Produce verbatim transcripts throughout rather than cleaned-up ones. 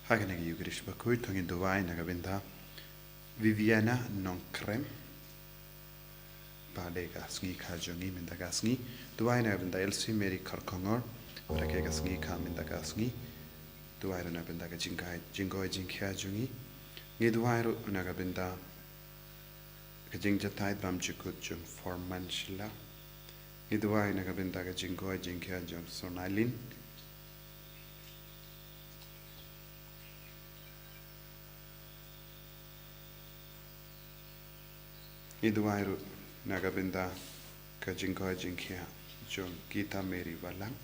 Ha kane ka Eucharist bakhuid to ngin duwai na ka bynta Viviana Nongkrem. Ba dei ka sngi kha jong ngi mynta ka sngi. Duwai na ka bynta Elsie Mary Kharkongor. Ba dei ka sngi kha mynta ka sngi. Duwai ruh na ka bynta ka jingkoi jingkhiah jong ngi. Ngi duwai ruh na ka bynta ka jingjahthait bymjukut jong Foreman Shylla. Ngi duwai na ka bynta ka jingkoi jingkhiah jong Sonailin. Ngi duwai ruh na ka bynta ka jingkoi jingkhiah jong Gita Mary Balang.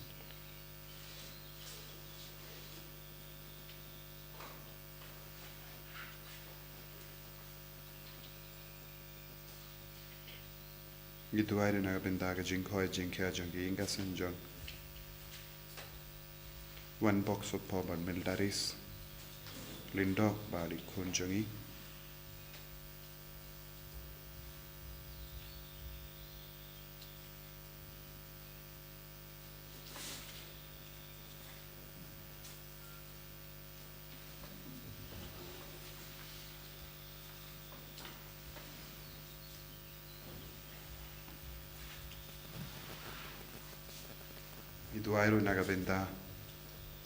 Ngi duwai ruh na ka bynta ka jingkoi jingkhiah jong ki ïing ki sem jong Wanbok Sopo bad Mildaris Lyngdoh bad i khun jong i. Ngi duwai ruh na ka bynta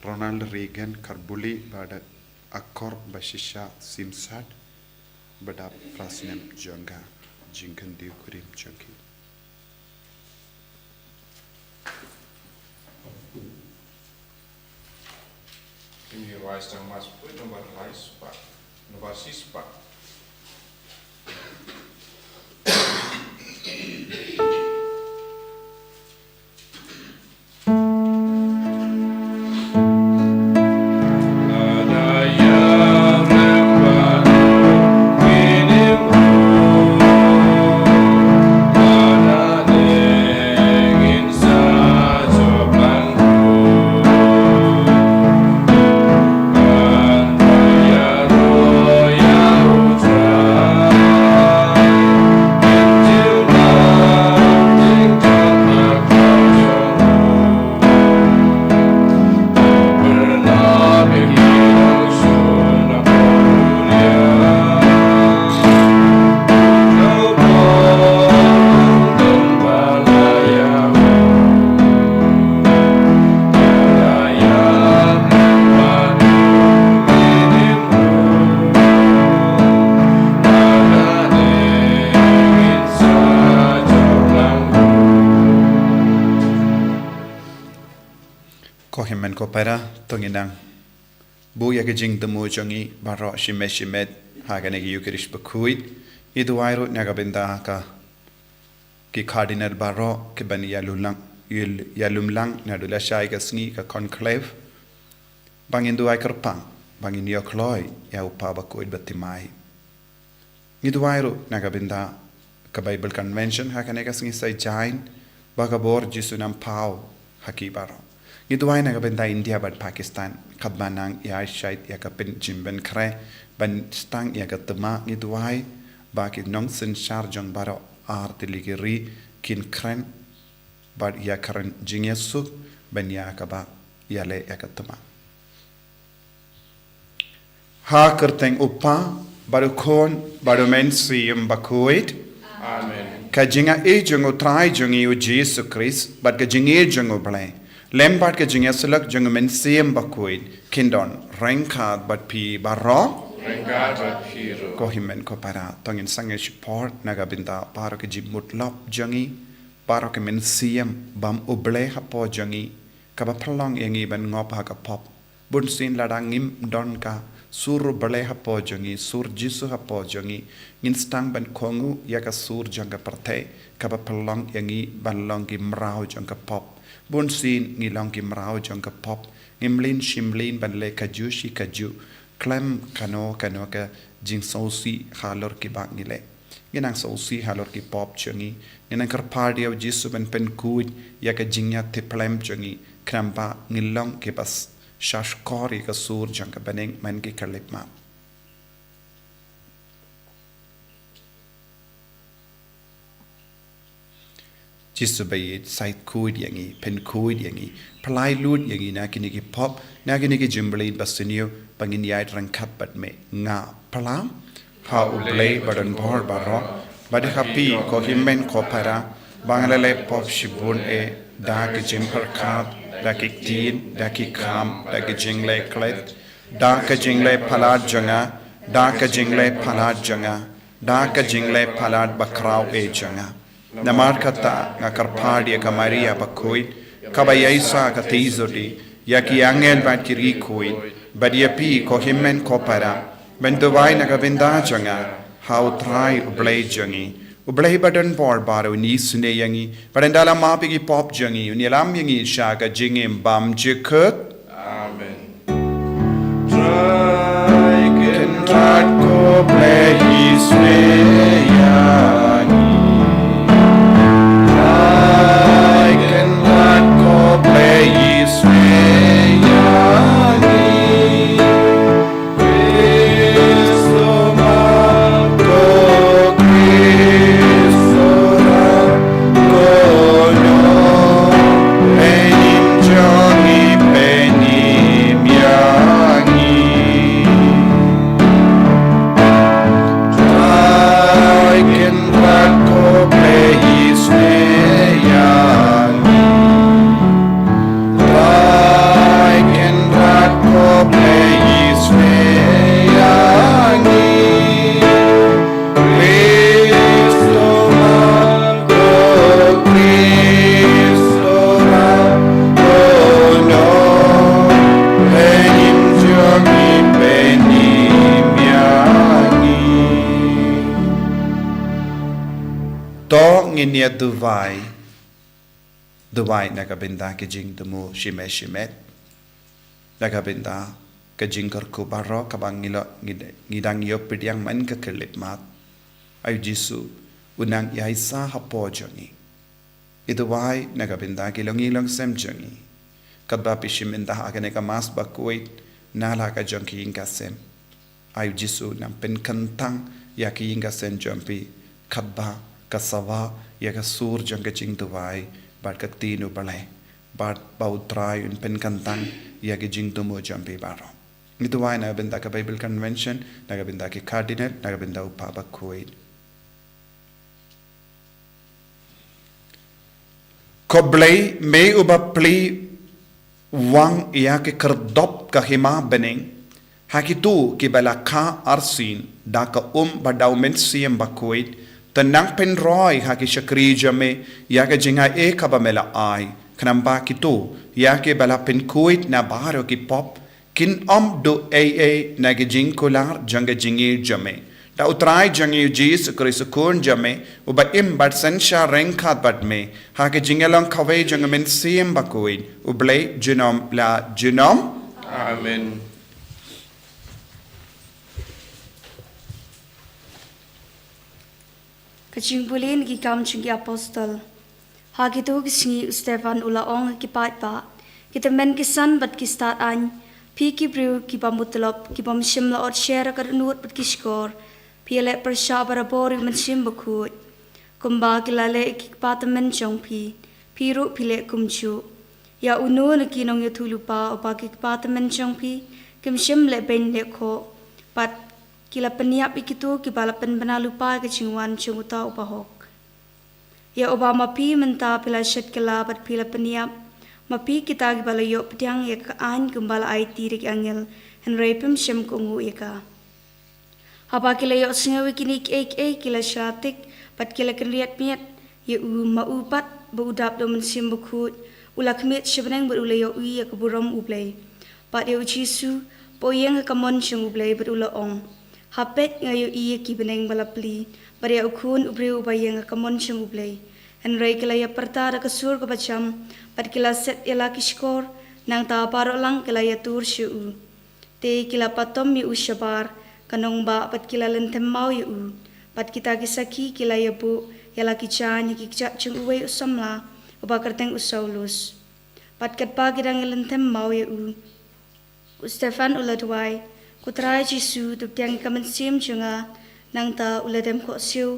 Ronald Reagan Karbuli bad Akor Bashisha Simsad, ba dap phra snem jong ka jingkhyndiat kurim jong ki. Kine rai stang mas pui nombar rai spah, nombar si spah. Ko hynmen ko para, to ngin nang buh ïa ki jingthmu jong ngi baroh shimet shimet ha kane ka Eucharist bakhuid. Ngi duwai ruh na ka bynta ka ki Cardinal baroh kiban ïalumlang, ïal-, ïalumlang naduh lashai ka sngi ka conclave. Ba ngin duwai kyrpang ba ngin ïoh kloi ïa u Papa bakhuid ba thymmai. Ngi duwai ruh na ka bynta ka Bible Convention ha kane ka sngi Saitjaiñ, ba ka bor Jisu un nang paw ha ki baroh. Ngi duwai na ka bynta India bad Pakistan, katba nang ïa shait ïa ka pynjingpynkhreh ban sdang ïa ka thma. Ngi duwai ba ki nongsynshar jong baroh ar tylli ki ri kin kren bad ïa kren jingïasuk ban ïa kaba ïaleh ïa ka thma. Ha ka kyrteng u Kpa, bad u Khun, bad u Mynsiem Bakhuid. Amen. Ka jingaiei jong u Trai jong ngi u Jisu Khrist, bad ka jingïeit jong u Blei, lem bad ka jingïasyllok jong u Mynsiem Bakhuid, kin don ryngkat bad phi baroh. Ryngkat bad phi ruh. Ko hynmen ko para, to ngin sangeh shipor na ka bynta baroh ki jingmut lop jong ngi, baroh ki mynsiem bym U Blei hapoh jong ngi, kaba pynlong ïa ngi ban ngop ha ka pop. Bunsien lada ngim don ka sur U Blei hapoh jong ngi, sur Jisu hapoh jong ngi, ngin sdang ban kohnguh ïa ka sur jong ka pyrthei, kaba pynlong ïa ngi ban long ki mraw jong ka pop. Bunsien ngi long ki mraw jong ka pop, ngi mlien shi mlien ban leh kajuh shi kajuh, khlem kano kano ka jingsngewsih halor kiba ngi leh. Ngin nang sngewsih halor ki pop jong ngi. Ngin nang kyrpad ïa u Jisu ban pynkhuid ïa ka jingïathiplem jong ngi, khnang ba ngin long kiba s-, shahshkor ïa ka sur jong ka bneng man ki khyllipmat. Jisu ba ïeit, shait khuid ïa ngi, pynkhuid ïa ngi, pynlait lut ïa ngi na kine ki pop, na kine ki jingpynlait ba sniew, ba ngin ïaid ryngkat bad me. Nga pynlait ha U Blei ba don bor baroh, bad ha phi ko hynmen ko para, ba nga la leh pop shibun eh, da ki jingpyrkhat, da ki ktien, da ki kam, da ki jingleh klet, da ka jingleh palat jong nga, da ka jingleh palat jong nga, da ka jingleh palat bakhraw eh jong nga. Namar kata nga kyrpad ïa ka Maria bakhuid, kaba ïaishah ka theisotti, ïa ki angel bad ki riewkhuid, bad ïa phi ko hynmen ko para, ban duwai na ka bynta jong nga ha U Trai U Blei jong ngi. U Blei ba don bor baroh un isynei ïa ngi, bad un da la map ïa ki pop jong ngi, un ïalam ïa ngi sha ka jingim bymjukut. Amen. Trai Kynrad ko Blei isynei ïa ngi. Trai Kynrad ko Blei isynei ïa ngi. Kristo ma ko Kristo ra ko no, pynïap jong ngi pynïap ïa ngi. Trai Kynrad ko Blei isynei ïa ngi. Trai Kynrad ko Blei isynei ïa ngi. Kristo ma ko Kristo ra ko no, pynïap jong ngi pynïap ïa ngi. To ngin ïa duwai. Duwai na ka bynta ki jingthmu shimet shimet. Na ka bynta ka jingkyrkhu baroh kaba ngi la, ngi, ngi dang ïoh pdiang man ka khyllipmat. Ai U Jisu, u nang ïaishah hapoh jong ngi. Ngi duwai na ka bynta ki longïing longsem jong ngi. Katba phi shim bynta ha kane ka Mass bakhuid, na la ka jong ki ïing ka sem. Ai U Jisu, nang pynkyntang ïa ki ïing ka sem jong phi, katba ka sawa ïa ka sur jong ka jingduwai bad ka ktien U Blei, bad ba U Trai un pynkyntang ïa ki jingthmu jong phi baroh. Ngi duwai na ka bynta ka Bible Convention, na ka bynta ki Cardinal, na ka bynta U Papa bakhuid. Ko Blei, me uba plie wang ïa ki khyrdop ka hima bneng ha kito kiba la kha arsien da ka um bad da U Mynsiem Bakhuid, to nang pynroi ha ki shakri jong me ïa ka jingaiei kaba me la ai, khnang ba kito ïa kiba la pynkhuid na baroh ki pop kin ym duh ei ei na ki jingkular jong ka jingïeit jong me. Da U Trai jong ngi U Jisu Khrist U Khun jong me, uba im bad synshar ryngkat bad me ha ka jingïalong kawei jong U Mynsiem Bakhuid, U Blei junom la junom. Amen. Ka jingpule na ki Kam jong ki Apostol. Ha kito ki sngi u Stephan u la ong ha ki paidbah, ki tymmen ki san bad ki stad aiñ, phi ki briew kiba mutlop, ki bym shym la ot sher ha ka dohnud bad ki shkor, phi ïaleh pyrshah barabor ïa U Mynsiem Bakhuid. Kumba ki la leh ïa ki kpa tymmen jong phi, phi ruh phi leh kumjuh. Ïa uno na ki nongïathuhlypa uba ki kpa tymmen jong phi kim shym leh beiñ leh khoh, bad ki la pynïap ïa kito kiba la pynbna lypa ïa ka jingwan jong uta uba hok. Ïa uba ma phi mynta phi la shet kylla bad phi la pynïap, ma phi kita kiba la ïoh pdiang ïa ka aiñ kumba la aiti da ki angel, hynrei phim shym kohnguh ïa ka. Haba ki la ïohsngew ïa kine kiei kiei ki la shah tik, bad ki la kynriat miat ïa u, ma u pat ba u dap da U Mynsiem Bakhuid u la khmied sha bneng bad u la ïohi ïa ka burom U Blei. Bad ïa U Jisu ba u ïeng ha ka mon jong U Blei bad u la ong, ha peit nga ïohi ïa ki bneng ba la plie, bad ïa U Khun u briew uba ïeng ha ka mon jong U Blei. Hynrei ki la ïapyrta da ka sur kaba jam, bad ki la set ïa la ki shkor, nangta baroh lang ki la ïatur sha u. Te ki la patom ïa u shabar ka nongbah bad ki la lynthem maw ïa u. Bad kita ki sakhi ki la ïabuh ïa la ki jaiñ ha ki kjat jong uwei u samla uba kyrteng u Saulus. Bad katba ki dang ïalynthem maw ïa u, u Stephan u la duwai, Ko Trai Jisu, to pdiang ïa ka mynsiem jong nga. Nangta u la dem khohsiew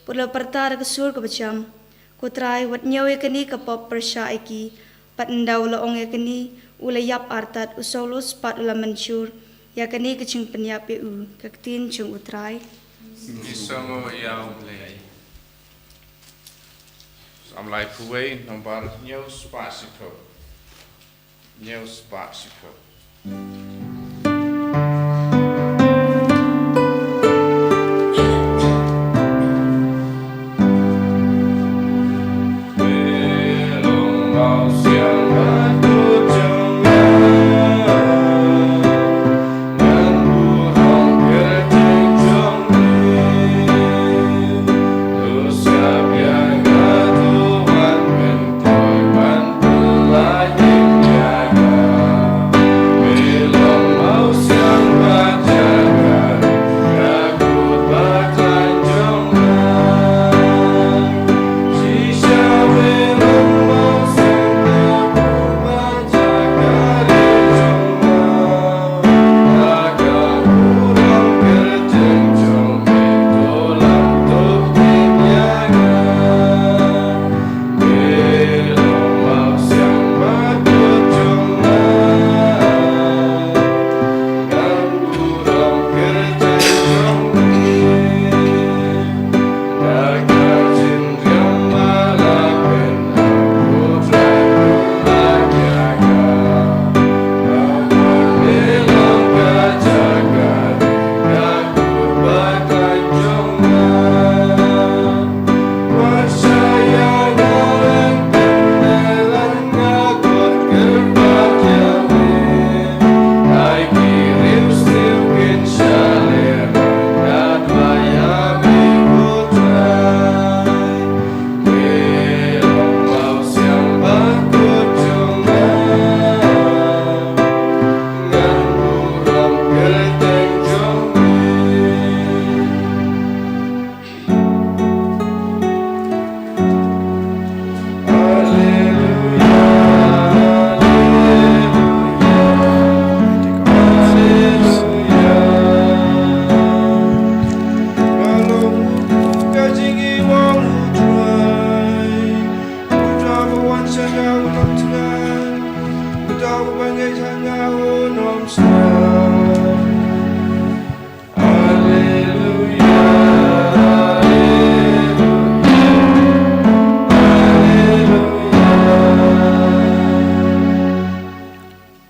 bad u la pyrta da ka sur kaba jam, Ko Trai, wat ñiew ïa kane ka pop pyrshah ïa ki. Bad ynda u la ong ïa kane, u la ïap artat, u Saulus pat u la mynshur ïa kane ka jingpynïap ïa u. Ka ktien jong u Trai. Ngi sngew ïa U Blei. Psalm laiphew wei, nombar hynñiew spah shiphew. Hynñiew spah shiphew.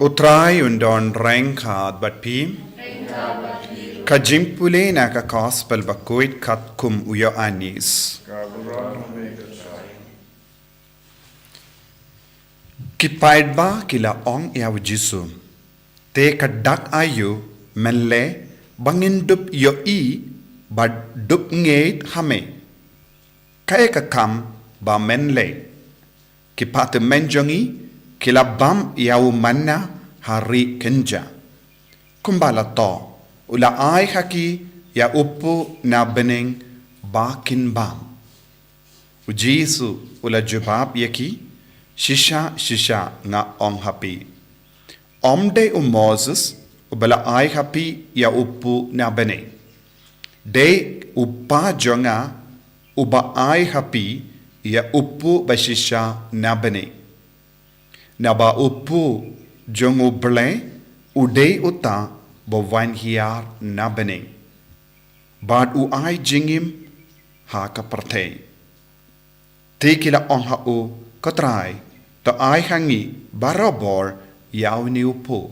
U Trai un don ryngkat bad phi. Ka jingpule na ka Gospel bakhuid katkum u Ïoannis. Ki paidbah ki la ong ïa u Jisu, te ka dak aïu mynlei ba ngin dup ïohi bad dup ngeit ha me? Kaei ka kam ba men leh? Ki patymmen jong ngi ki la bam ïa u manna ha ri kynja. Kumba la thoh, u la ai ha ki ïa u puh na bneng ba kin bam. U Jisu u la jubab ïa ki, shisha shisha nga ong ha phi, ym dei u Moses uba la ai ha phi ïa u puh na bneng. Dei u Kpa jong nga uba ai ha phi ïa u puh ba shisha na bneng. Naba u puh jong U Blei u dei uta ba wan hiar na bneng, bad u ai jingim ha ka pyrthei. Te ki la ong ha u, ko Trai, to ai ha ngi barabor ïa une u puh.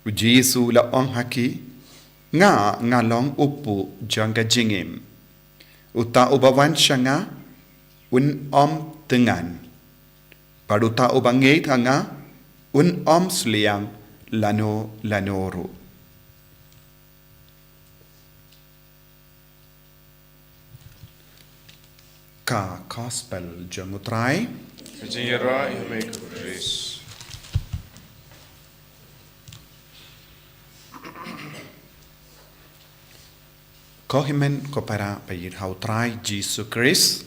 U Jisu u la ong ha ki, nga nga long u puh jong ka jingim. Uta uba wan sha nga un ym tyngan, bad uta uba ngeit ha nga un ym sliang lano lano ruh. Ka Gospel jong U Trai. Ka jingïaroh ïa me ko Khrist. Ko hynmen ko para ba ïeit ha U Trai Jisu Khrist.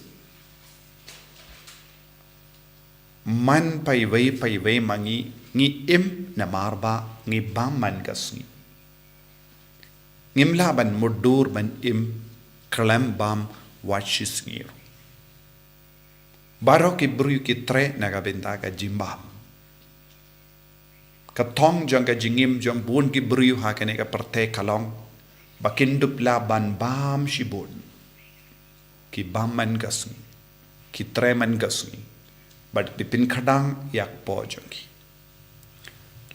Man paiwei paiwei ma ngi ngi im namar ba ngi bam man ka sngi. Ngim lah ban mutdur ban im khlem bam wat shi sngi ruh. Baroh ki briew ki treh na ka bynta ka jingbam. Ka thong jong ka jingim jong bun ki briew ha kane ka pyrthei ka long ba kin dup lah ban bam shibun. Ki bam man ka sngi, ki treh man ka sngi, bad ki pynkhdang ïa ka pop jong ki.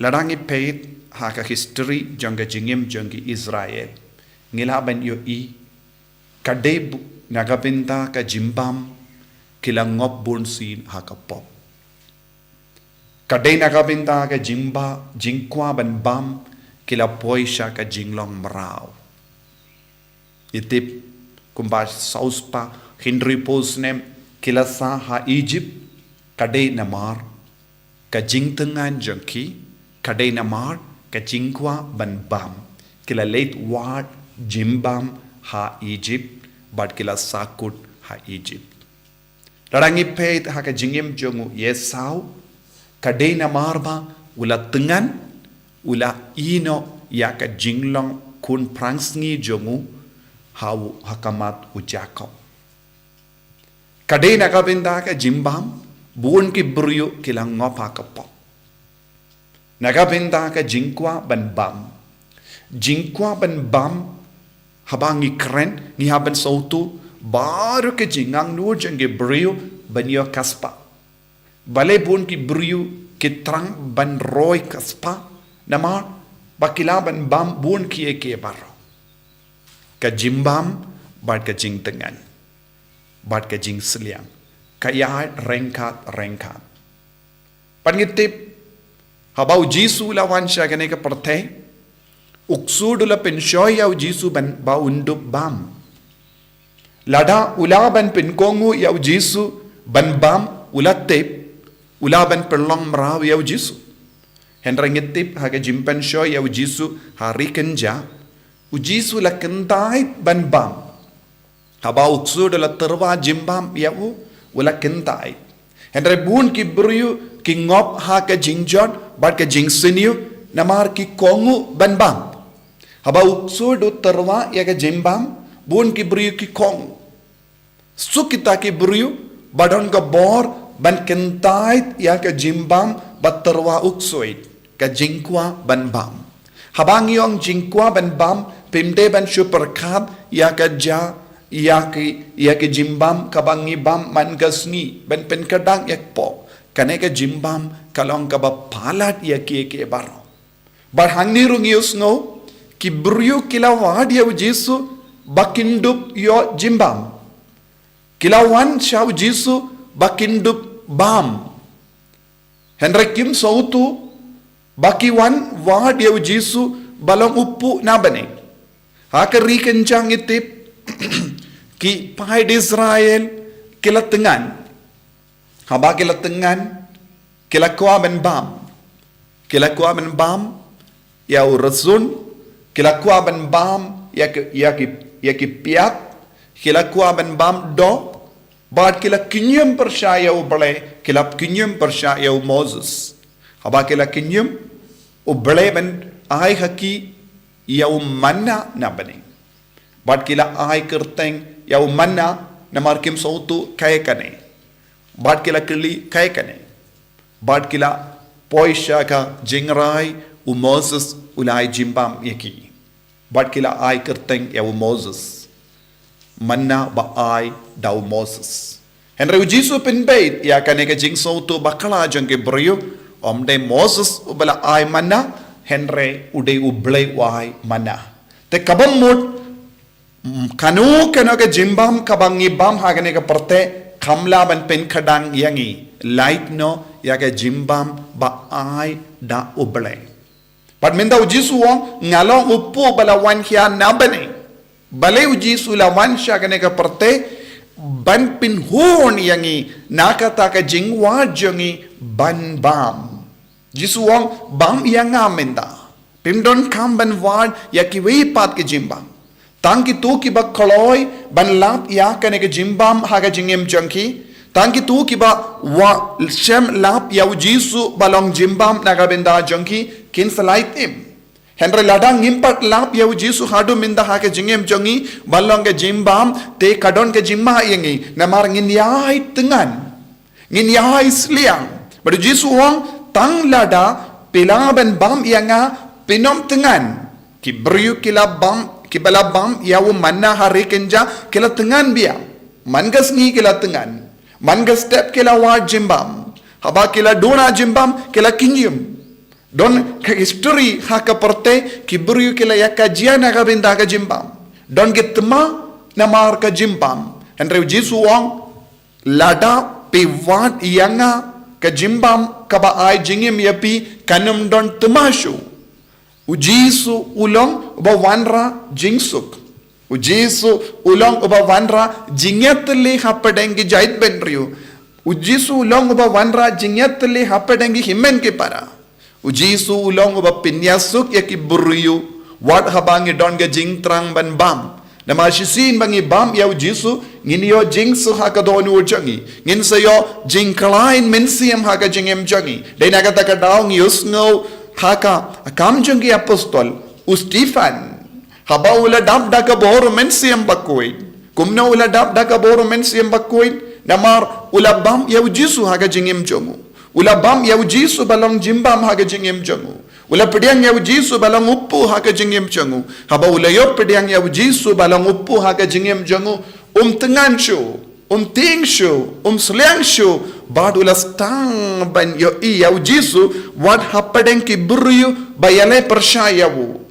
Lada ngi peit ha ka history jong ka jingim jong ki Israel, ngi lah ban ïohi ka dei bu-, na ka bynta ka jingbam ki la ngop bun sien ha ka pop. Ka dei na ka bynta ka jingba, jingkwah ban bam ki la poi sha ka jinglong mraw. Ngi tip kumba saw spah hynriewphew snem ki la sah ha Egypt, ka dei namar ka jingtyngan jong ki, ka dei namar ka jingkwah ban bam. Ki la leit wad jingbam ha Egypt, bad ki la sahkut ha Egypt. Lada ngi peit ha ka jingim jong u Esau, ka dei namar ba u la tyngan, u la ïehnoh ïa ka jinglong khun phrangsngi jong u ha u, ha khmat u Jakob. Ka dei na ka bynta ka jingbam, bun ki briew ki la ngop ha ka pop. Na ka bynta ka jingkwah ban bam. Jingkwah ban bam, haba ngi kren, ngi hap ban sngewthuh baroh ka jingangnud jong ki briew ban ïoh ka spah. Balei bun ki briew ki thrang ban roi ka spah, namar ba ki lah ban bam bun kiei kiei baroh. Ka jingbam bad ka jingtyngan bad ka jingsliang ka ïaid ryngkat ryngkat. Bad ngi tip, haba u Jisu u la wan sha kane ka pyrthei, u ksuid u la pynshoi ïa u Jisu ban ba un dup bam. Lada u lah ban pynkohnguh ïa u Jisu ban bam, u la tip u lah ban pynlong mraw ïa u Jisu. Hynrei ngi tip ha ka jingpynshoi ïa u Jisu ha ri kynja, u Jisu u la kyntait ban bam. Haba u ksuid u la tyrwa jingbam ïa u, u la kyntait. Hynrei bun ki briew ki ngop ha ka jingjot bad ka jingsniew, namar ki kohnguh ban bam. Haba u ksuid u tyrwa ïa ka jingbam, bun ki briew ki kohnguh. Suk kita ki briew ba don ka bor ban kyntait ïa ka jingbam ba tyrwa u ksuid, ka jingkwah ban bam. Haba ngi ong jingkwah ban bam, phim dei ban shu pyrkhat ïa ka ja, ïa ki, ïa ki jingbam kaba ngi bam man ka sngi ban pynkhdang ïa ka pop. Kane ka jingbam ka long kaba palat ïa kiei kiei baroh. Bad hangne ruh ngi ïohsngew, ki briew ki la wad ïa u Jisu ba kin dup ïoh jingbam. Ki la wan sha u Jisu ba kin dup bam. Hynrei kim sngewthuh ba ki wan wad ïa u Jisu ba long u puh na bneng. Ha ka ri kynja ngi tip, ki paid Israel ki la tyngan. Haba ki la tyngan, ki la kwah ban bam. Ki la kwah ban bam ïa u rsun, ki la kwah ban bam ïa ki, ïa ki, ïa ki piat, ki la kwah ban bam doh, bad ki la kynjum pyrshah ïa u Blei, ki la kynjum pyrshah ïa u Moses. Haba ki la kynjum, u Blei ban ai ha ki ïa u manna na bneng. Bad ki la ai kyrteng ïa u manna namar kim sngewthuh kaei kane. Bad ki la kylli kaei kane. Bad ki la poi sha ka jingrai, u Moses u la ai jingbam ïa ki. Bad ki la ai kyrteng ïa u Moses. Manna ba ai da u Moses. Hynrei u Jisu u pynbeit ïa kane ka jingsngewthuh bakla jong ki briew, ym dei Moses uba la ai manna, hynrei u dei u Blei u ai manna. Te kaba mut, mm, kano kano ka jingbam kaba ngi bam ha kane ka pyrthei, kam lah ban pynkhdang ïa ngi lait noh ïa ka jingbam ba ai da u Blei. Bad mynta u Jisu u ong, nga long u puh ba la wan khia na bneng. Balei u Jisu u la wan sha kane ka pyrthei, ban pynhun ïa ngi na kata ka jingwad jong ngi ban bam. Jisu u ong, bam ïa nga mynta. Phim donkam ban wad ïa kiwei pat ki jingbam. Tang kito kiba kloi ban lap ïa kane ka jingbam ha ka jingim jong ki. Tang kito kiba wa-, shem lap ïa u Jisu ba long jingbam na ka bynta jong ki, kin sa lait im. Hynrei lada ngim pat lap ïa u Jisu haduh mynta ha ka jingim jong ngi ba long ka jingbam, te ka don ka jingma ïa ngi namar ngin ïai tyngan. Ngin ïai sliang. Bad u Jisu u ong, tang lada phi lah ban bam ïa nga, phin ym thngan. Ki briew ki la bam, kiba la bam ïa u manna ha ri kynja, ki la thngan biang. Man ka sngi ki la thngan. Man ka step ki la wad jingbam. Haba ki la duna jingbam, ki la kynjim. Don ka history ha ka pyrthei, ki briew ki la ïa ka jia na ka bynta ka jingbam. Don ki thma namar ka jingbam. Hynrei u Jisu u ong, lada phi wad ïa nga, ka jingbam kaba ai jingim ïa phi kan ym don thma shuh. U Jisu u long uba wanrah jingsuk. U Jisu u long uba wanrah jingïatylli hapdeng ki jaitbynriew. U Jisu u long uba wanrah jingïatylli hapdeng ki hynmen ki para. U Jisu u long uba pynïasuk ïa ki briew. Wat haba ngi don ka jingthrang ban bam. Namar shisien ba ngi bam ïa u Jisu, ngin ïoh jingsuk ha ka dohnud jong ngi. Ngin sa ïoh jingkhlaiñ mynsiem ha ka jingim jong ngi. Dei na kata ka daw ngi ïohsngew ha ka Kam jong ki Apostol, u Stephen. Haba u la dap da ka bor u Mynsiem Bakhuid. Kumno u la dap da ka bor u Mynsiem Bakhuid? Namar u la bam ïa u Jisu ha ka jingim jong u. U la bam ïa u Jisu ba long jingbam ha ka jingim jong u. U la pdiang ïa u Jisu ba long u kpu ha ka jingim jong u. Haba u la ïoh pdiang ïa u Jisu ba long u kpu ha ka jingim jong u, um thngan shuh, um tieng shuh, um sliang shuh, bad u la sdang ban ïohi ïa u Jisu wat hapdeng ki briew ba ïaleh pyrshah ïa u.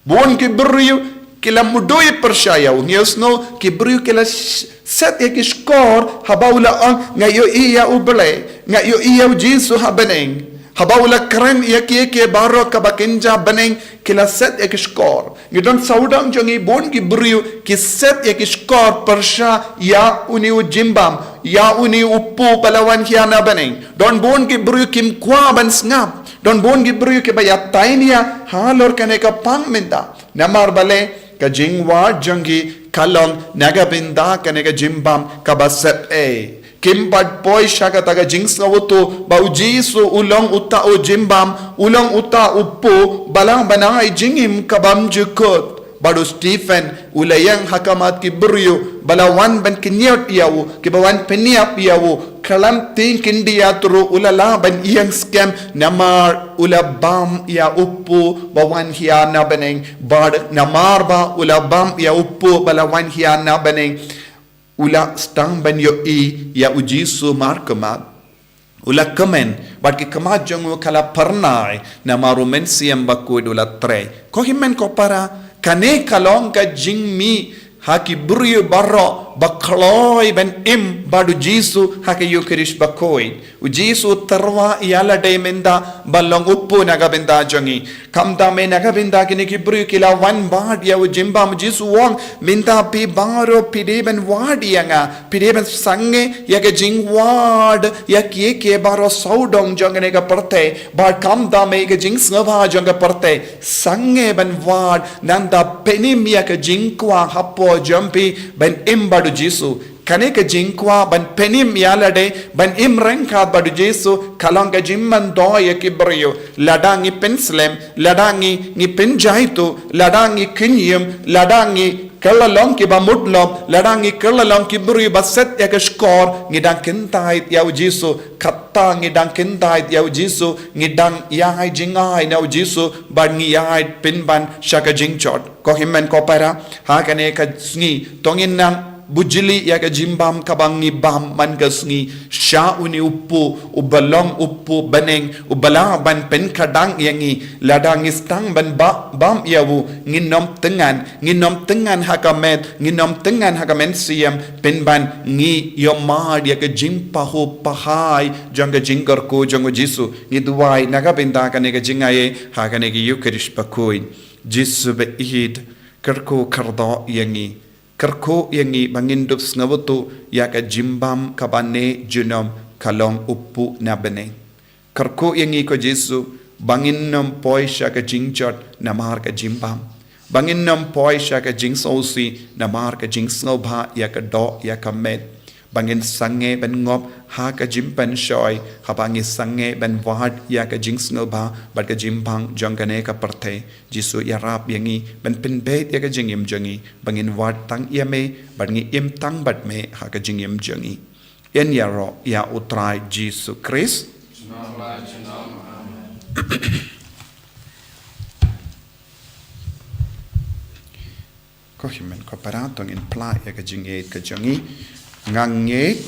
Bun ki briew ki la mudui pyrshah ïa u. Ngi ïohsngew ki briew ki la sh-, set ïa ki shkor haba u la ong, nga ïohi ïa U Blei, nga ïohi ïa u Jisu ha bneng. Haba u la kren ïa kiei kiei baroh kaba kynja bneng, ki la set ïa ki shkor. Ngi don sawdong jong ngi, bun ki briew ki set ïa ki shkor pyrshah ïa une u jingbam, ïa une u kpu ba la wan hiar na bneng. Don bun ki briew kim kwah ban sngap. Don bun ki briew kiba ïa tainia halor kane ka pang mynta. Namar balei? Ka jingwad jong ki ka long na ka bynta kane ka jingbam kaba sep ei. Kim pat poi sha kata ka jingsngewthuh ba u Jisu u long uta u jingbam, u long uta u kpu ba lah ban ai jingim ka bymjukut. Bad u Stephen u la ïeng ha khmat ki briew ba la wan ban kynñiot ïa u, kiba wan pynïap ïa u, khlem tieng khyndiat ruh u la lah ban ïeng skhem namar u la bam ïa u kpu ba wan hiar na bneng. Bad namar ba u la bam ïa u kpu ba la wan hiar na bneng, u la sdang ban ïohi ïa u Jisu markhmat. U la kmen, bad ki khmat jong u ka la phyrnai namar u Mynsiem Bakhuid u la trei. Ko hynmen ko para, kane ka long ka jingmih ha ki briew baroh ba kloi ban im bad u Jisu ha ka Ïukharist Bakhuid. U Jisu u tyrwa ïa lade mynta ban long u kpu na ka bynta jong ngi. Khamtam eh na ka bynta kine ki briew ki la wan wad ïa u jingbam, u Jisu u ong, mynta phi baroh phi dei ban wad ïa nga, phi dei ban sangeh ïa ka jingwad ïa kiei kiei baroh sawdong jong kane ka pyrthei. Bad khamtam eh ka jingsngewbha jong ka pyrthei, sangeh ban wad, nangta pynim ïa ka jingkwah hapoh jong phi ban im bad u Jisu. Kane ka jingkwah ban pynim ïa lade, ban im ryngkat bad u Jisu, ka long ka jingmyntoi ïa ki briew. Lada ngi pynslem, lada ngi, ngi pynjaituh, lada ngi kynjim, lada ngi kylla long kiba mut lop, lada ngi kylla long ki briew ba set ïa ka shkor, ngi dang kyntait ïa u Jisu. Kata ngi dang kyntait ïa u Jisu, ngi dang ïai jngai na u Jisu, bad ngi ïai pynban sha ka jingjot. Ko hynmen ko para, ha kane ka sngi, to ngin nang bujli ïa ka jingbam kaba ngi bam man ka sngi, sha une u kpu, uba long u kpu bneng, uba lah ban pynkhadang ïa ngi, lada ngi sdang ban ba-, bam ïa u, ngin ym thngan, ngin ym thngan ha ka met, ngin ym thngan ha ka mynsiem, pynban ngi ïohmad ïa ka jingpahuh pahai jong ka jingkyrkhu jong u Jisu. Ngi duwai na ka bynta kane ka jingai ha kane ka Ïukharist Bakhuid. Jisu ba ïeit, kyrkhu kyrdoh ïa ngi. Kyrkhu ïa ngi ba ngin dup sngewthuh ïa ka jingbam kaba ne junom ka long u kpu na bneng. Kyrkhu ïa ngi ko Jisu, ba ngin ym poi sha ka jingjot namar ka jingbam. Ba ngin ym poi sha ka jingsngewsih namar ka jingsngewbha ïa ka doh ïa ka met. Ba ngin sangeh ban ngop ha ka jingpynshoi, haba ngi sangeh ban wad ïa ka jingsngewbha bad ka jingbam jong kane ka pyrthei. Jisu ïarap ïa ngi ban pynbeit ïa ka jingim jong ngi, ba ngin wad tang ïa me, bad ngi im tang bad me ha ka jingim jong ngi. Yn ïaroh ïa U Trai Jisu Khrist. Ko hynmen ko para, to ngin plie ïa ka jingïeit ka jong ngi. Nga ngeit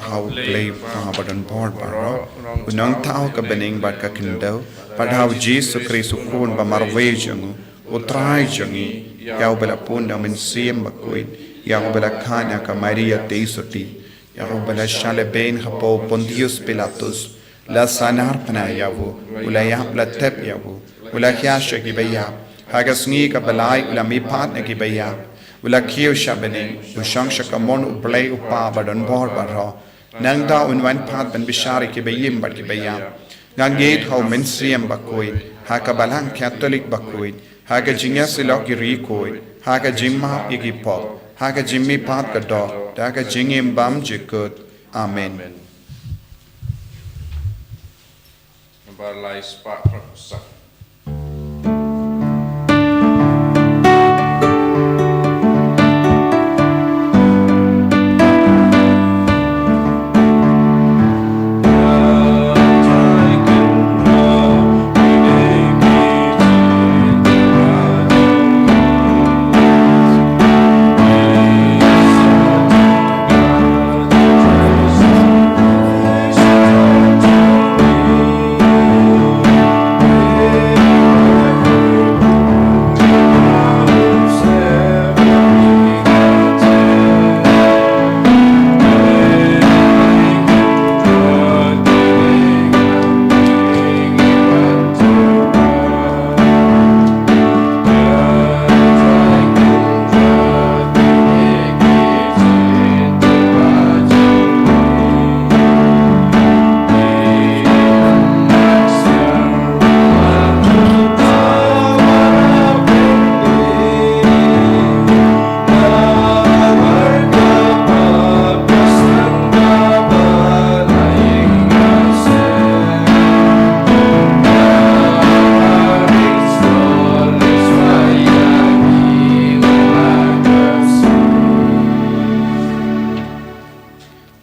ha U Blei U Kpa badonbor baroh, U Nongthaw ka bneng bad ka khyndew, bad ha U Jisu Khrist U Khun ba marwei jong U, U Trai jong ngi, ïa uba la pun da U Mynsiem Bakhuid, ïa uba la khang na ka Maria Theisotti, ïa uba la shah lehbeiñ hapoh Pontius Pilatus, la sahnarphna ïa u, u la ïap, la tep ïa u, u la hiar sha ki baïap, ha ka sngi kaba lai u la mihpat na ki baïap, u la kiew sha bneng, u shong sha kamon U Blei U Kpa badonbor baroh. Nangta un wan pat ban bishar ïa ki baïm bad ki baïap. Nga ngeit ha U Mynsiem Bakhuid, ha ka Balang Katholik bakhuid, ha ka jingïasyllok ïa ki riewkhuid, ha ka jingmap ïa ki pop, ha ka jingmihpat ka doh, da ka jingim bym jukut. Amen. Amen. Nambar lai spah phra phew saw.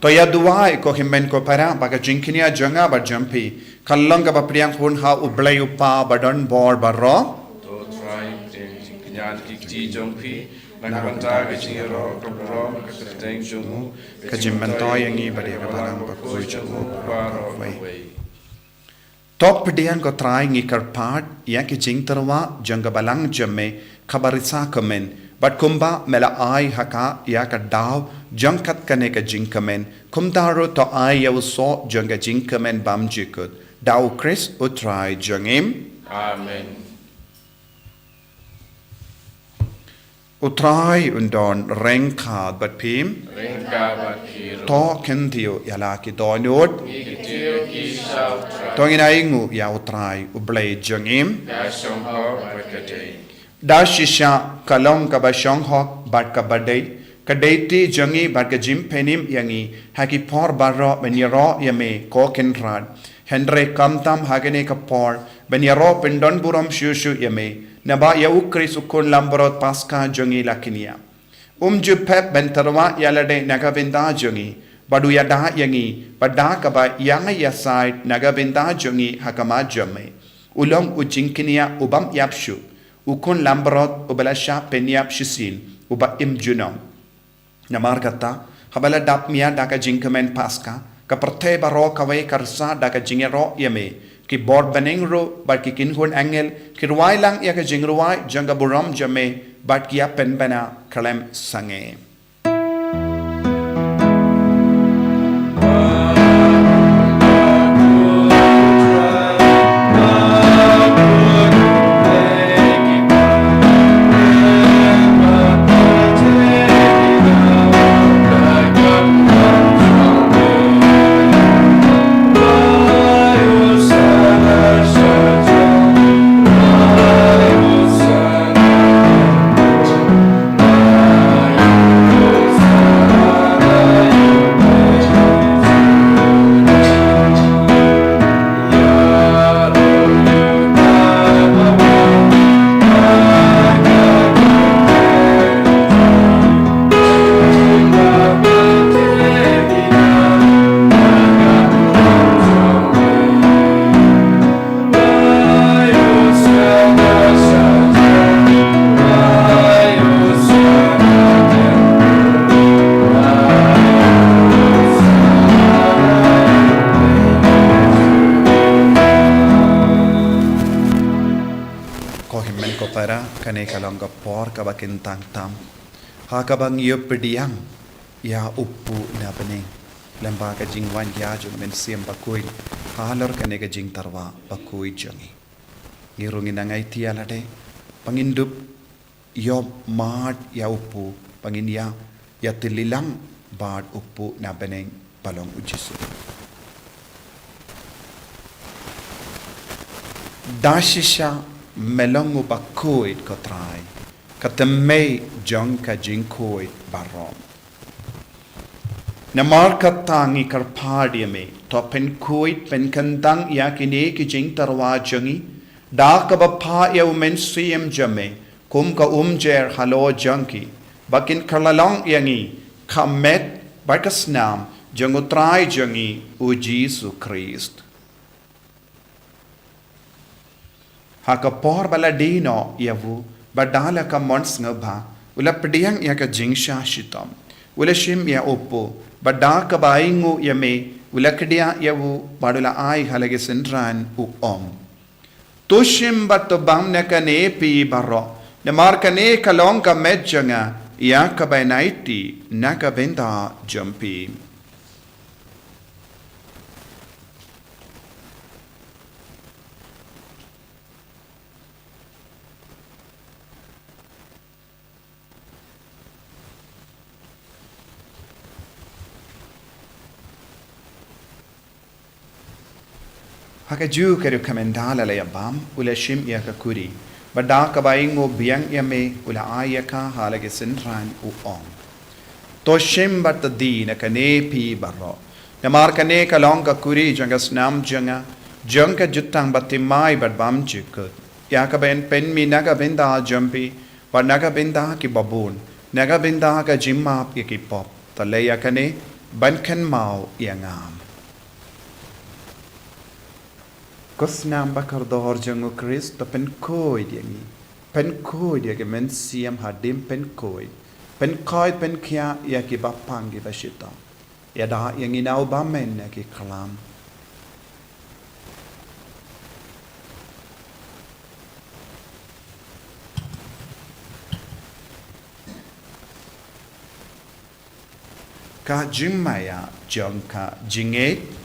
To ïa duwai ko hynmen ko para ba ka jingkñia jong nga bad jong phi kan long kaba pdiang hun ha U Blei U Kpa badonbor baroh. To Trai, pdiang jingkñia ki kti jong phi na ka bynta ka jingïaroh ka burom ka kyrteng jong u, ka jingmyntoi ïa ngi bad ïa ka Balang Bakhuid jong u baroh kawei. To pdiang ko Trai, ngi kyrpad ïa ki jingtyrwa jong ka Balang jong me kaba risa kmen, bad kumba me la ai ha ka ïa ka daw jong kat kane ka jingkmen, kumta ruh to ai ïa u soh jong ka jingkmen bym jukut, da U Khrist U Trai jong ngi. Amen. U Trai un don ryngkat bad phi. Ryngkat bad phi ruh. To kyntiew ïa la ki dohnud. Ngi kyntiew ki sha U Trai. To ngin ainguh ïa U Trai U Blei jong ngi. Ka shong hok bad ka dei. Da shisha ka long kaba shong hok bad kaba dei, ka dei ti jong ngi bad ka jingpynim ïa ngi ha ki por baroh ban ïaroh ïa me ko Kynrad. Hynrei khamtam ha kane ka por ban ïaroh pyndonburom shuh shuh ïa me, naba ïa U Khrist U Khun Langbrot Paska jong ngi la kñia. Um ju pep ban tyrwa ïa lade na ka bynta jong ngi, bad u ïada ïa ngi, bad da kaba ïa ngi ïasaid na ka bynta jong ngi ha khmat jong me. U long u jingkñia u bym ïap shuh, U Khun Langbrot uba la shah pynïap shisien, uba im junom. Namar kata, haba la dap mia da ka jingkmen Paska, ka pyrthei baroh kawei ka rsa da ka jingïaroh ïa me, ki bor bneng ruh bad ki kynhun angel ki rwai lang ïa ka jingrwai jong ka burom jong me, bad ki ïa pynbna khlem sangeh. Ka long ka por kaba kyntang tam ha kaba ngi ïoh pdiang ïa u Kpu na bneng, lyngba ka jingwan ïa jong u Mynsiem Bakhuid halor kane ka jingtyrwa bakhuid jong ngi. Ngi ruh ngin nang aiti ïa lade ba ngin dup ïoh mad ïa u Kpu, ba ngin ïa, ïa tylli lang bad u Kpu na bneng ba long u Jisu. Da shisha me long u bakhuid ko Trai, ka thymmei jong ka jingkhuid baroh. Namar kata ngi kyrpad ïa me, to pynkhuid pynkyntang ïa kine ki jingtyrwa jong ngi da kaba phah ïa u Mynsiem jong me kum ka umjer halor jong ki, ba kin kylla long ïa ngi ka met bad ka snam jong u Trai jong ngi u Jisu Khrist. Ha ka por ba la die noh ïa u, bad da la ka mon sngewbha u la pdiang ïa ka jingshah shitom. U la shim ïa u Kpu, bad da kaba ainguh ïa me u la kdiah ïa u bad u la ai ha la ki synran, u ong: To shim bad to bam na kane phi baroh, namar kane ka long ka met jong nga ïa kaba yn aiti na ka bynta jong phi. Ha kajuh ka rukom ynda la ïa bam, u la shim ïa ka khuri, bad da kaba ainguh biang ïa me u la ai ïa ka ha la ki synran, u ong: To shim bad to die na kane phi baroh, namar kane ka long ka khuri jong ka snam jong nga, jong ka jutang bathymmai bad bymjukut, ïa kaba yn pynmih na ka bynta jong phi bad na ka bynta kiba bun, na ka bynta ka jingmap ïa ki pop. To leh ïa kane ban kynmaw ïa nga. Ko snam ba kordor jong u Khrist, to pynkhuid ïa ngi. Pynkhuid ïa ki mynsiem hadien pynkhuid. Pynkhuid pynkhiah ïa kiba pang kiba shitom. Ïada ïa ngi na u bymman na ki khlam. Ka jingmaïa jong ka jingngeit.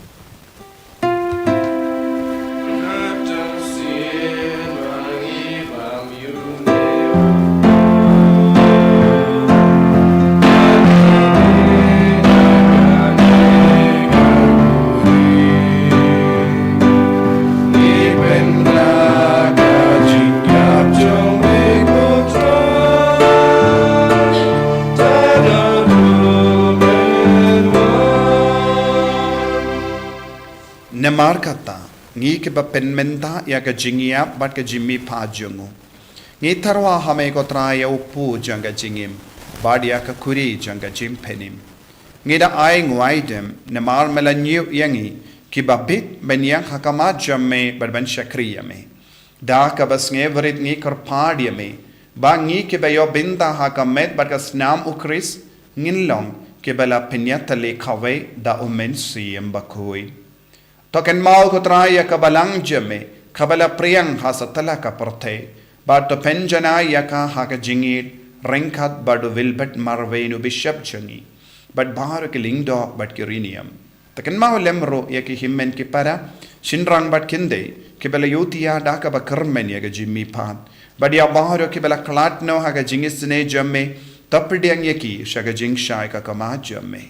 Namar kata, ngi kiba pynmynta ïa ka jingïap bad ka jingmihpat jong u, ngi tyrwa ha me ko Trai ïa u Kpu jong ka jingim, bad ïa ka khuri jong ka jingpynim. Ngi da ai nguaidem namar me la ñiew ïa ngi kiba bit ban ïeng ha khmat jong me bad ban shakri ïa me. Da kaba sngewrit ngi kyrpad ïa me ba ngi kiba ïoh bynta ha ka met bad ka snam u Khrist ngin long kiba la pynïatylli kawei da u Mynsiem Bakhuid. To kynmaw ko Trai ïa ka balang jong me kaba la phriang ha satlak ka pyrthei, bad to pynjanai ïa ka ha ka jingïeit ryngkat bad u Wilbert Marwein u Bishop jong ngi, bad baroh ki lyngdoh bad ki riewniam. To kynmaw lem ruh ïa ki hynmen ki para, shynrang bad khyndai kiba la ïohthiah da kaba kyrmen ïa ka jingmihpat, bad ïa baroh kiba la khlad noh ha ka jingisynei jong me. To pdiang ïa ki sha ka jingshai ka khmat jong me.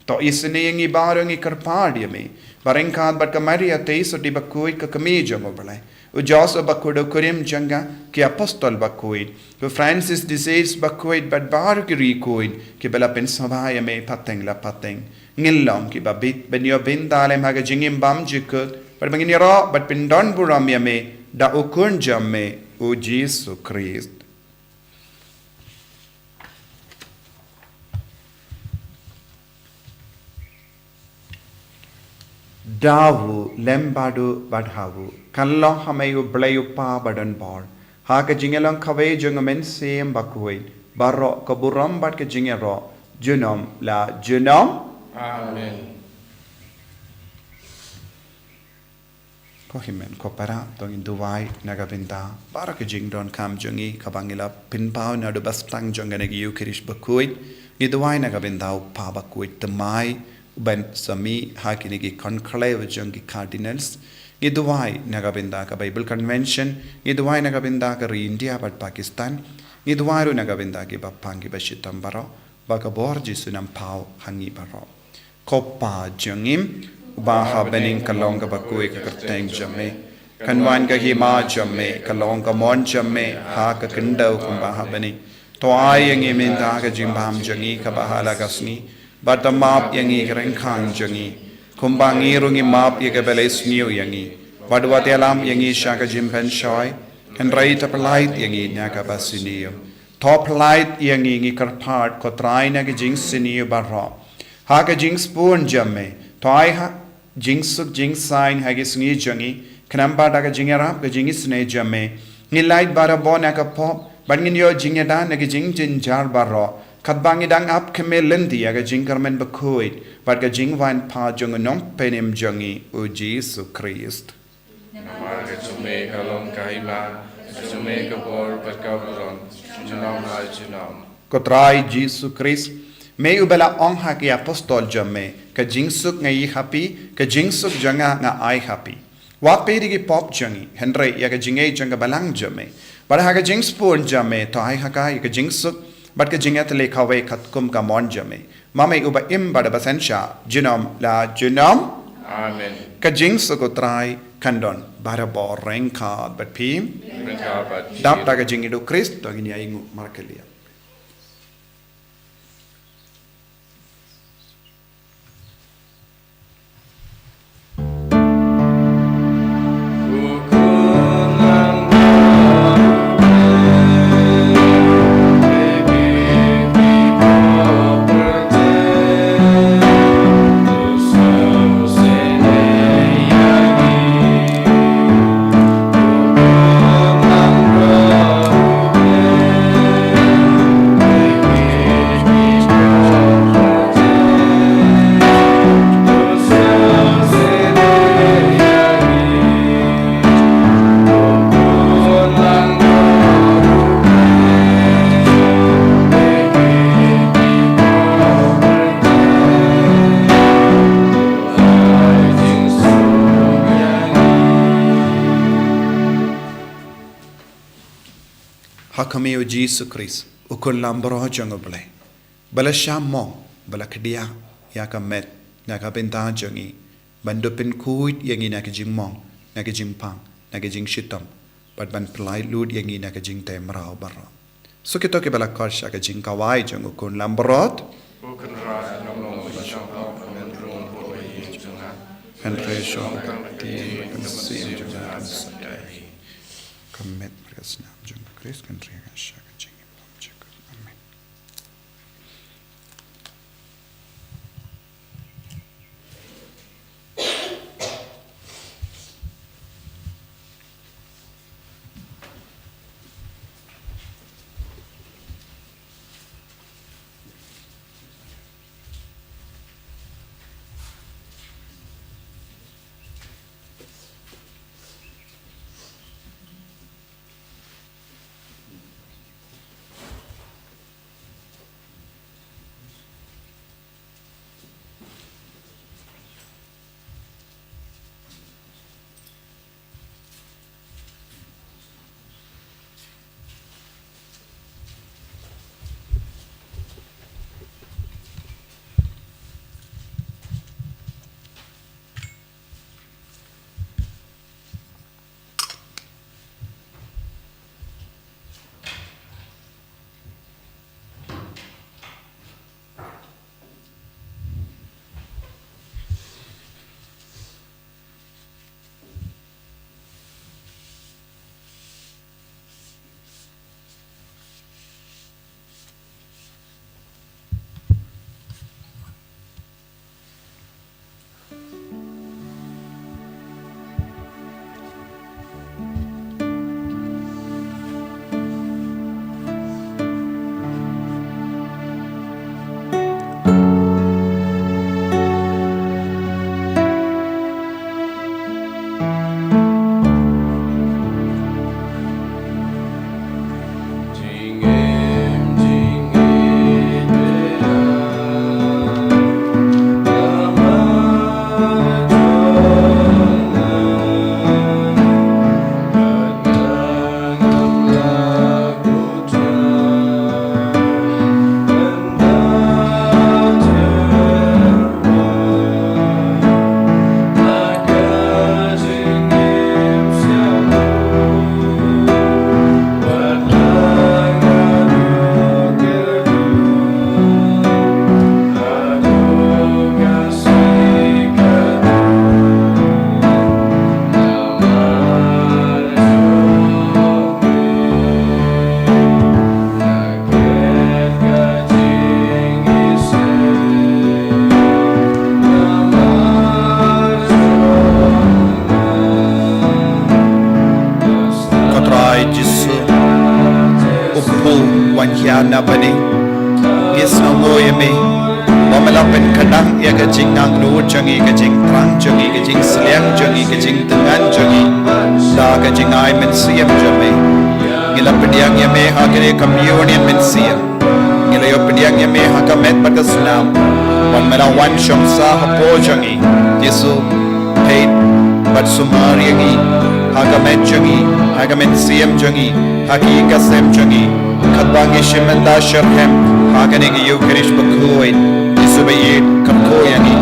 To isynei ïa ngi baroh, ngi kyrpad ïa me, ba ryngkat bad ka Maria Theisotti bakhuid ka kmie jong u Blei, u Joseph bakhuid u kurim jong ka, ki apostol bakhuid, u Francis de Sales bakhuid bad baroh ki riewkhuid kiba la pynsngewbha ïa me pateng la pateng, ngin long kiba bit ban ïoh bynta lem ha ka jingim bymjukut, bad ba ngin ïaroh bad pyndonburom ïa me da u Khun jong me u Jisu Khrist. Da u lem bad u bad ha u, kan long ha me u Blei u Kpa badonbor, ha ka jingïalong kawei jong u Mynsiem Bakhuid, baroh ka burom bad ka jingïaroh junom la junom. Amen. Ko hynmen ko para, to ngin duwai na ka bynta baroh ki jingdonkam jong ngi, kaba ngi la pynpaw naduh ba sdang jong kane ka Ïukharist bakhuid. Ngi duwai na ka bynta u Kpa bakhuid, thymmai u ban sa mih ha kine ki conclave jong ki cardinals. Ngi duwai na ka bynta ka Bible Convention, ngi duwai na ka bynta ka ri India bad Pakistan. Ngi duwai ruh na ka bynta kiba pang kiba shitom baroh, ba ka bor Jisu un ym paw ha ngi baroh. Ko Pa jong ngi uba ha bneng, ka long kaba khuid ka kyrteng jong me. Kan wan ka hima jong me, ka long ka mon jong me ha ka khyndew kumba ha bneng. To ai ïa ngi mynta ka jingbam jong ngi kaba ha la ka sngi, bad to map ïa ngi ki ryngkang jong ngi, kumba ngi ruh ngi map ïa kiba leh sniew ïa ngi. Bad wat ïalam ïa ngi sha ka jingpynshoi, hynrei to pyllait ïa ngi na kaba sniew. To pyllait ïa ngi, ngi kyrpad ko Trai, na ki jingsniew baroh. Ha ka jingspun jong me, to ai ha jingsuk jingsaiñ ha ki sngi jong ngi, khnang ba da ka jingïarap ka jingisynei jong me, ngin lait barabor na ka pop, bad ngin ïoh jingïada na ki jingjynjar baroh, katba ngi dang ap khmih lynti ïa ka jingkyrmen bakhuid bad ka jingwan pat jong u Nongpynim jong ngi, u Jisu Khrist. Namar ka jong me ka long ka hima, ka jong me ka bor bad ka burom, junom la junom. Ko Trai Jisu Khrist, me uba la ong ha ki apostol jong me, ka jingsuk nga ïoh ha phi, ka jingsuk jong nga nga ai ha phi. Wat peit ïa ki pop jong ngi, hynrei ïa ka jingngeit jong ka balang jong me. Bad ha ka jingspun jong me, to ai ha ka ïa ka jingsuk bad ka jingïatylli kawei katkum ka mon jong me. Ma me uba im bad uba synshar, junom la junom. Amen. Ka jingsuk u Trai kan don barabor ryngkat bad phi. Ryngkat bad phi. Dap da ka jingïeit u Khrist, to ngin ïa ïnguh markylliang. Ha khmih u Jisu Khrist, u khun langbrot jong u Blei, ba la shah mong, ba la khdiah ïa ka met na ka bynta jong ngi, ban da pynkhuid ïa ngi na ka jingmong, na ka jingpang, na ka jingshitom, bad ban pyllait lut ïa ngi na ka jingtei mraw baroh. Suk ïa kito kiba la khot sha ka jingkhawai jong u khun langbrot. Ko Kynrad, ngam long ban shong hok, hynrei rung ha ka ïing jong nga. Hynrei shong ka ktien, ka mynsiem jong nga kan sa dei. Ka met bad ka snam jong u Khrist kan ri ha nga sha ka jingim lem jong nga. Amen. Bad ngi sngewnguh ïa me ba me la pynkhlaiñ ïa ka jingangnud jong ngi, ka jingthrang jong ngi, ka jingsliang jong ngi, ka jingthngan jong ngi da ka jingai mynsiem jong me. Ngi la pdiang ïa me ha kane ka communion mynsiem. Ngi la ïoh pdiang ïa me ha ka met bad ka snam. Wat me la wan shong sah hapoh jong ngi, Jisu. Peit bad sumar ïa ngi ha ka met jong ngi, ha ka mynsiem jong ngi, ha ki ïing ka sem jong ngi. Katba ngi shim bynta syrhem ha kane ka Eucharist bakhuid, Jisu ba ïeit, kyrkhu ïa ngi.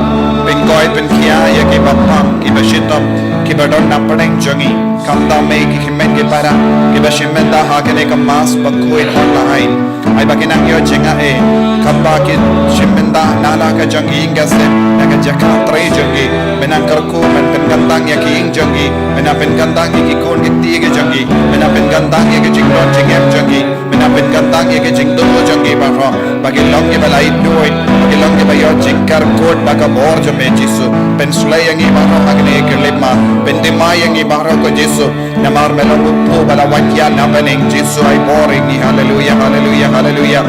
Pynkhuid pynkhia ïa kiba pang, kiba shitom, kiba don na pdeng jong ngi. Khamtam me ki hynmen ki para kiba shim bynta ha kane ka Mass bakhuid online. Ai ba kin nang ïoh jingaiei katba ki shim bynta na la ka jong ïing ka sem, na ka jaka trei jong ki. Men nang kyrkhu, men pynkyntang ïa ki ïing jong ki, men nang pynkyntang ïa ki khun ki kti ki jong ki, men nang pynkyntang ïa ki jingdon jingem jong ki, men nang pynkyntang ïa ki jingduh jong ki baroh. Ba ki long kiba la ithuh, ba ki long kiba ïoh jingkyrkhu da ka bor jong me Jisu. Pynsleh ïa ngi baroh ha kane ka lipmat, pynthymmai ïa ngi baroh ko Jisu. Namar me long u kpu ba la wan ïa na bneng. Jisu ai bor ïa ngi. Haleluia, haleluia, haleluia.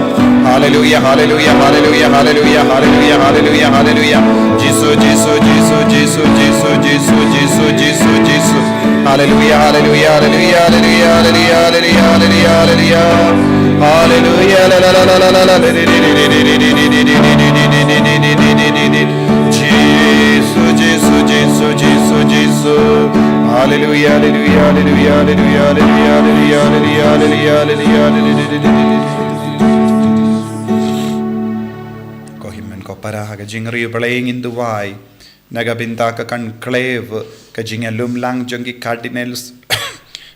Haleluia, haleluia, haleluia, haleluia, haleluia, haleluia, haleluia. Jisu, Jisu, Jisu, Jisu, Jisu, Jisu, Jisu, Jisu, Jisu. Haleluia, haleluia, haleluia, haleluia, haleluia, haleluia, haleluia, haleluia. Haleluia, la, la, la, la, la, la. Jisu, Jisu, Jisu, Jisu, Jisu. Haleluia, haleluia, haleluia, haleluia. Ko hynmen ko para, ha ka jingriewblei ngin duwai na ka bynta ka conclave, ka jingïalumlang jong ki cardinals,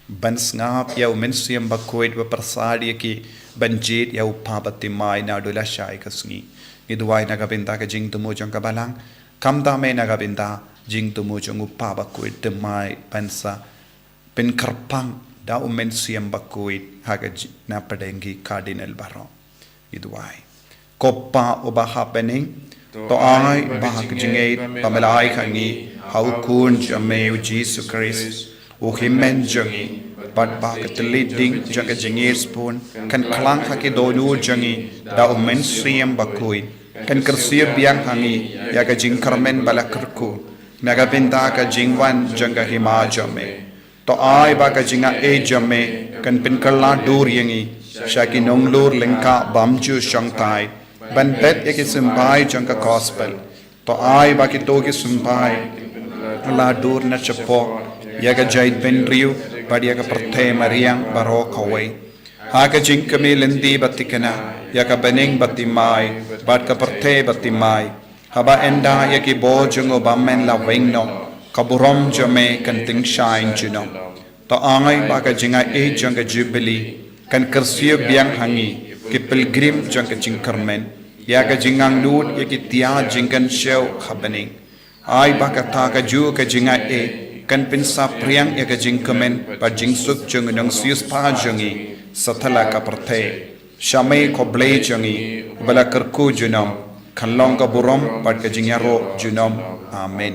ban sngap ïa u Mynsiem Bakhuid ba pyrsad ïa ki ban jied ïa u Papa thymmai naduh lashai ka sngi. Ngi duwai na ka bynta ka jingthmu jong ka Balang, khamtam me na ka bynta jingthmu jong u Papa Bakhuid thymmai ban sa pynkyrpang da u Mynsiem Bakhuid ha ka ji-, na pdeng ki cardinal baroh. Ngi duwai. Ko Pa uba ha bneng, to ai ba ha ka jingngeit ba me la ai ha ngi ha u Khun jong me u Jisu Khrist, u Hynmen jong ngi, bad ba ka thylliej ding jong ka jingïeit sbun kan khlang ha ki dohnud jong ngi da u Mynsiem Bakhuid, kan kyrsiew biang ha ngi ïa ka jingkyrmen ba la kyrkhu na ka bynta ka jingwan jong ka Hima jong me. To ai ba ka jingaiei jong me kan pynkylla dur ïa ngi sha ki nonglur lyngkha bymjukshongthait ban bet ïa ki symbai jong ka Gospel. To ai ba kito ki symbai kylla dur na shapoh ïa ka jaitbynriew bad ïa ka pyrthei mariang baroh kawei, ha ka jingkmie lynti ba thikna ïa ka bneng ba thymmai bad ka pyrthei ba thymmai. Haba ynda ïa ki bor jong u bymman la weng noh, ka burom jong me kan tyngshaiñ junom. To ai ba ka jingaiei jong ka Jubili kan kyrsiew biang ha ngi, ki pilgrim jong ka jingkyrmen, ïa ka jingangnud ïa ki tiar jingkynshew ha bneng. Ai ba kata kajuh ka jingaiei kan pynsaphriang ïa ka jingkmen bad jingsuk jong u nongsiewspah jong ngi satlak ka pyrthei. Sha me ko Blei jong ngi, uba la kyrkhu junom, kan long ka burom bad ka jingïaroh junom. Amen.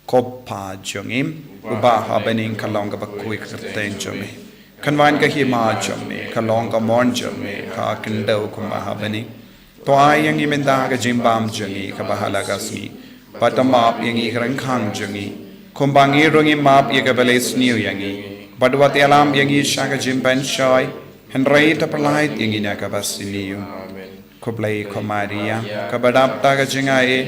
Ko Pa jong ngi uba ha bneng, kan long kaba khuid ka kyrteng jong me. Kan wan ka hima jong me, kan long ka mon jong me ha khyndew kumba ha bneng. To ai ïa ngi mynta ka jingbam jong ngi kaba ha la ka sngi. Bad to map ïa ngi ki ryngkhang jong ngi, kumba ngi ruh ngi map ïa kiba leh sniew ïa ngi. Bad wat ïalam ïa ngi sha ka jingpynshoi, hynrei to pyllait ïa ngi na kaba sniew. Ko Blei, ko Maria kaba dap da ka jingaiei,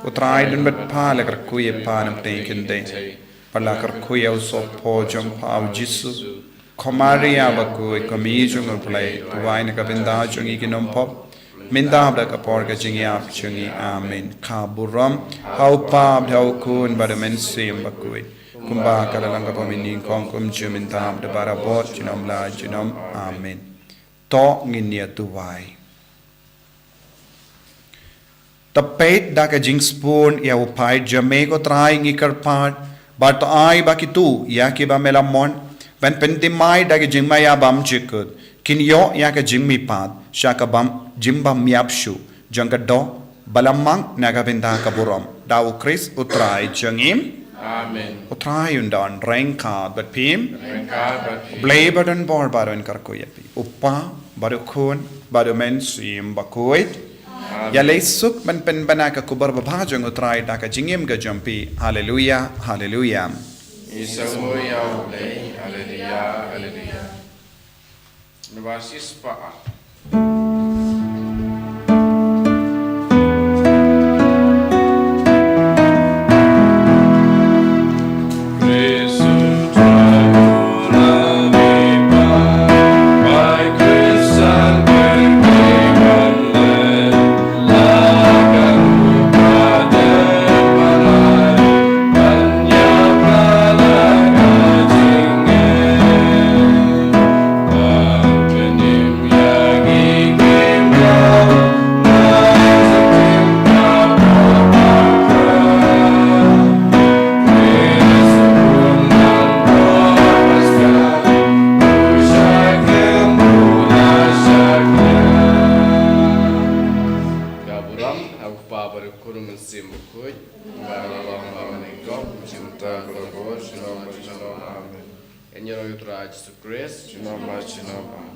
U Trai don bad pha, la kyrkhu ïa pha na pdeng ki kynthei, bad la kyrkhu ïa u sohphoh jong pha u Jisu. Ko Maria bakhuid, ko Kmie jong U Blei, duwai na ka bynta jong ngi ki nongpop, mynta bad ha ka por ka jingïap jong ngi. Amen. Ka burom ha U Pa bad ha U Khun bad ha U Mynsiem Bakhuid, kumba ka la long ka por mynnyngkong, kumjuh mynta bad barabor, junom la junom. Amen. To ngin ïa duwai. To peit da ka jingsbun ïa u paid jong me ko Trai, ngi kyrpad, bad to ai ba kito ïa kiba me la mon ban pynthymmai da ka jingmaïa bymjukut, kin ïoh ïa ka jingmihpat sha ka bym, jingbymïap shuh jong ka doh ba la mang na ka bynta ka burom da U Khrist U Trai jong ngi. Amen. U Trai un don ryngkat bad phi. Ryngkat bad phi. Blei ba don bor baroh un kyrkhu ïa phi. U Kpa bad u Khun bad u Mynsiem Bakhuid. Amen. Ïaleh suk ban pynbna ka khubor babha jong u Trai da ka jingim ka jong phi. Haleluya, haleluya. Ngi sngewbha ïa u Blei. Haleluya, haleluya. Naba shispah. Ka burom ha u Kpa bad u Khun bad u Mynsiem Bakhuid. Ba la long ba man ïa kong, mynta bad barabor, junom junom. Amen. Ïa ngi ruh ïa u Trai Jisu Khrist. Junom junom.